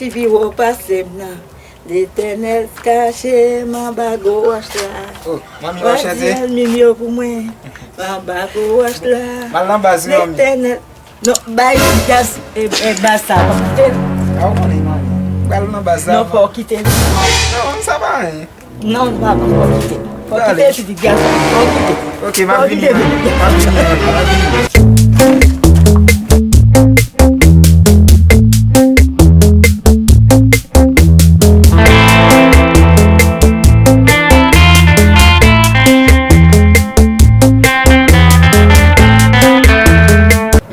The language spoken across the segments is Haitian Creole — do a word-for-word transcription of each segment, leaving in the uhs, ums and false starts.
Li pi wo pase m nan. Letènèl kache m anba gwo wòch la. Oh, manmi, w ap chante? Bandi ènmi m yo pou mwen, anba gwo wòch la. M al nan baz, wi, manmi. Letènèl. Non, bay gaz, e, e, baz sa, fò w kite l. A, ou konnen, manmi. M pral nan baz la. Non, fò w kite l. Non, manmi, sa pa anyen. Non, pa bon, fò w kite. Fò w kite pitit gason. Fò w kite. Ok, m ap vini, manmi. M ap vini, manmi. M ap vini.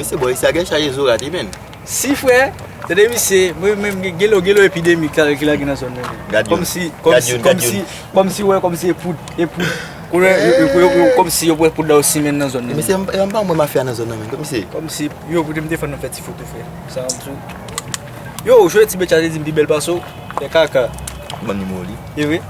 Mesye, bò isi a gen chaje zo rate, menn. Si, frè, tande misye, mwen menm gen, gen lo, gen lo epidemi ki la, ki lage nan zòn nan. Gad youn, kòmsi, gad kòmsi, youn, gad kòmsi, youn. Kòmsi, wè, kòmsi e poud, e poud. Kounye, yo, yo, yo, yo, kòmsi yo pran poud la yo simen nan zòn nan. Mesye, m, m pa wè mafya nan zòn nan, menn. Kòmsi. Kòmsi, yo, pou te m te fè nou fè ti foto, frè. Sa, m sou. Yo, jwe ti bèt chat, li di m pi bèl pase w. Fè kaka. Ban m nimewo li. E vre?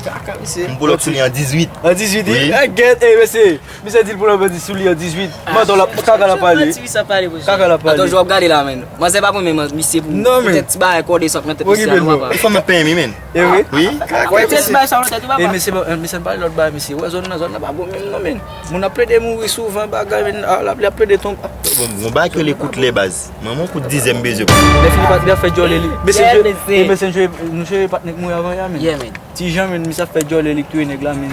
Kaka, mesye. M pull up sou li an dizuit. An dizuit, wi. Wi. A, gèt, e, mesye. Misye di l pull up an dizuit sou li an dizuit. Ah, manto la, kaka la pale. Kaka la pale. Atò, jwe w ap gade la, menn. Manzè pa konn menm misye pou, non, men, poutèt ti bagay kòde sòt nan tèt misye a, non, papa. Fò m ap penyen mi, menn. E vre? Wi. Poutèt ti bagay sa nan tèt ou, papa. E mesye, e, mesye, m pale lòt bagay, mesye. Wè, zòn nan, zòn nan pa bon menm, non, menn. Moun ap plede mouri souvan, bagay, menn. A, l ap, l ap plede tonbe. Bon, bon, bagay ki rele kout lè, baz. Mwen, mwen kout dizè m bezwen. Lè fini pa, lè fè djòlè li. Mesye, jwe, mesye, jwe, nou jwe patnè k mouri avan yè, menn. Yeah, menn. Ti Jan, menn, misye ap fè djòlè li k touye nèg la, menn.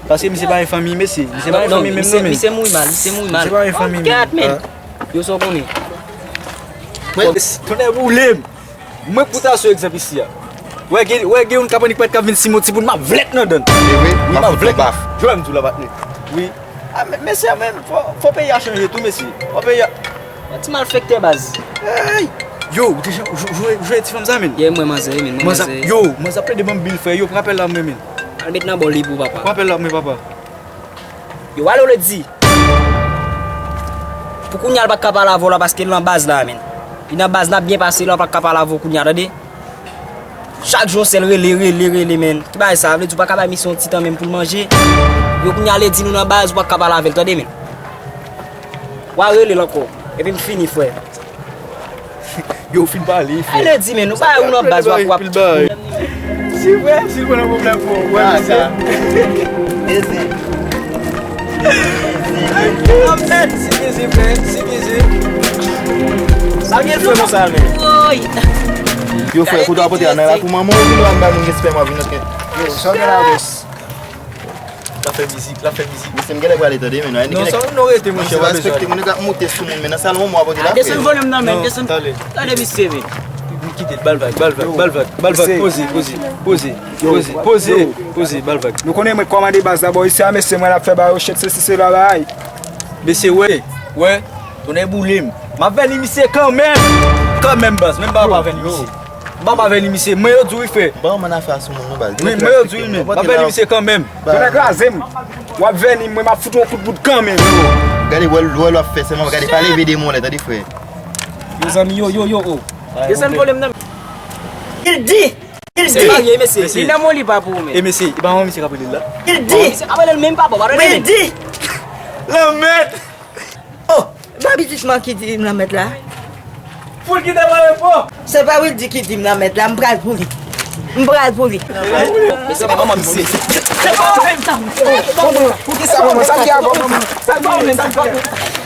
Paske misye pa gen fanmi, mesye. Misye pa gen fanmi menm, non, menn. Misye mouri mal, misye mouri mal. Misye pa gen fanmi menm. Gad, menn. Yo, sa w konnen. Tonnè boule m. Mwen k pou trase w egzanp isi a. Wè gen, wè gen youn k ap annik pèt k ap vin simen yon timoun, m ap vlèt nan dan l. E vre? Wi, m ap vlèt. Jwe m di w la, patnè. Wi. A, men, mesye, men, fò, fò peyi a chanje tou, mesye. Fò peyi a. Yon ti malfektè, baz. Ey! Yo, ou te jwe, jwe, jwe ti fanm sa, menn? Yeah, mwen manzè, menn, mwen manzè. Yo, manzè ap plede ban m bil, frè. Yo, pran apèl la, mwen, menn. Al met nan bòl li pou papa. Pran apèl la, mwen, papa. Yo, alo, Ledi. Pou kounye a, l pa ka pale avè w la, paske l nan baz la, menn. Li nan baz, n ap byen pase la, l pa ka pale avè w kounye a, tande? Chak jou yon sèl rele, rele, rele, menn. Ki bagay sa? Vle di w pa ka bay misye yon ti tan menm pou l manje? Yo, kounye a, Ledi, nou nan baz, ou pa ka pale avè l, tande, menn. W a rele l ankò. Epi m fini, frè. Yo, w fin pale, frè. Ay, Ledi, menn, ou pa ou nan baz, w ap, w ap. Si, frè, si l pa nan pwoblèm, frè, w wè, misye. Ezi. Ezi. Ezi, ezi, frè, ezi, ezi. Sa gen frè konsa, menn. Woy. Yo, frè, kote w ap pote a nan la pou manman w, vin la, m bay moun respè, m ap vin antre. Yo, sa w gen la, bòs? L ap fè mizik, l ap fè mizik. Mesye, m genlè prale tande, men, non, sa nou rete, mwen, se pa bezwen. Monchè, w respekte moun, nèg ap moute sou moun, men nan salon, mwen, w ap pote la. Desann volèm nan, men, desann. Tande. Tande, mesye, men. M kite l, ba l vag, ba l vag, ba l vag, ba l vag. Poze, poze, poze, poze, poze, poze, ba l vag. Nou konnen mwen k kòmande baz la bò isi a, mesye, mwen l ap fè ba yo chet, sesi, sela, bay. Mesye, wè, wè, tonnè boule m. M ap vèni misye kanmenm. Kanmenm, baz, menm pa pa vèni misye. M pa pa vèni misye, mwen yo di w wi, frè. M pa konprann afè a sou moun, non, baz. Wi, mwen yo di w wi, men. M ap vèni misye kanmenm. Tonnè kraze m. W ap vèni, mwen, m ap fout ou yon kout bout kanmenm. Gade, wè, wè l w ap fè, sèlman gade, pa leve de mwen lè, tande, frè. Mezanmi, yo, yo, yo, o. Desann volèm nan. Il di, il di. Se marye, mesye. Li nan moli pa pou ou, men. E mesye, e pa mwen misye k ap rele l la? Il di. Misye k ap rele l menm pa bon, pa rele l menm. Il di. Lanmèd. Oh, pa biznisman ki di m lanmèd la. Pou l kite pale fò. Se pa Wildy ki di m lanmèd la, m pral pou li. M pral pou li. Mesye, pa manman misye. Pou ki sa, manman? Sa ki avè w, manman? Sa ki avè w, sa ki avè w?